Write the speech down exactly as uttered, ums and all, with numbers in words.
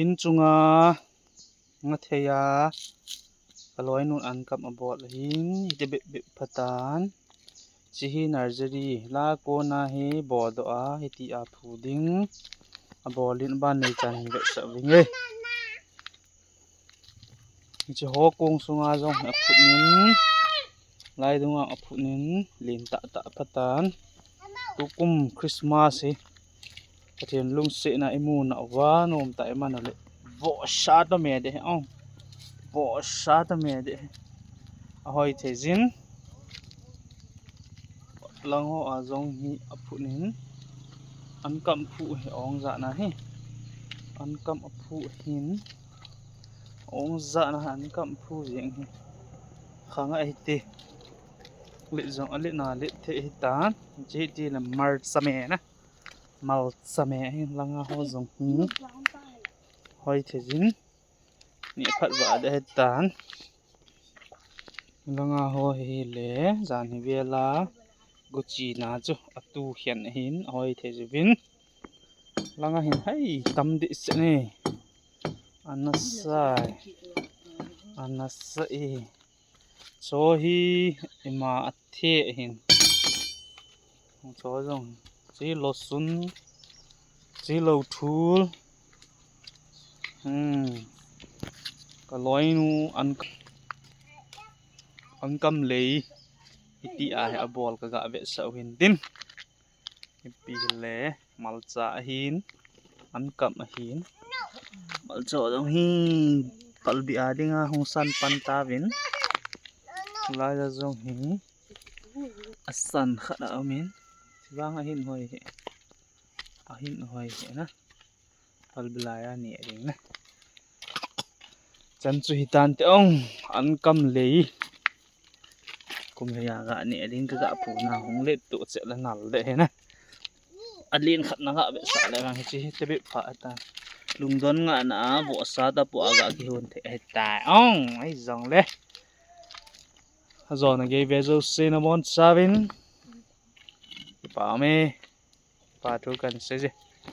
In chunga nga thei a, ka loinun ankam abol ahin, hiti bep bep phatan. Hiche hi nursery la kona hi boldoh a, hiti a phu ding. Abol in ban nei chan vetsah vinge. Hiche ho kong sunga jong hi aphut in, lai dunga aphut in, len tah tah phatan. Tukum Christmas hi Pathen lungsetna imu nauva, nom tah iman uleh, vohsa tah me de, oh. Vohsa tah me de. Ahoi thei jin. Lang ho a jong hi aphut in. Ankam phu hi ong jana hi. Ankam aphu hin. Ong jana ankam phu jeng hi. Khang a hiti. Lit jong alit na lit thei hitan. Hiche hiti le malcha me na. Malcha me hi langa ho jong hi. Hoi thei jin. Ni phat va de hitan. Langa ho hi le, jan hi vela, guchina chu atu hian ahin, ahoi thei juvin. Langa hin hei tam deh se ne. Anasa e. Anasa e. Cho hi ima athe ahin. Cho jong. Chi losun. Chi lo thul. Hmm. Ka loinu an, ankam lei. Hiti a hi abol ka ga vetsah u hin tin. Hipi le malcha ahin. Ankam ahin. Malcha jong hi palbi a dinga hung san pan tauvin. Lai a jong hi. Asan khat a umin. Chivang ahin hoi hi. Ahin hoi hi na. Palbi lai a ni a ding na. Chan chu hitan te ong, ankam lei. Kum hei a ga ni a ding ka ga phu na hung let tu che la nal de he na. Alen khat na ga vetsah le vang hiche hi te bep pha ta. Lungdon nga na vohsa tah pu a ga kihon thei ahitai. Ong, ai jong le. Ajona gei ve jouse nabonchauvin. Kipa ume. Pa thu kan sei je.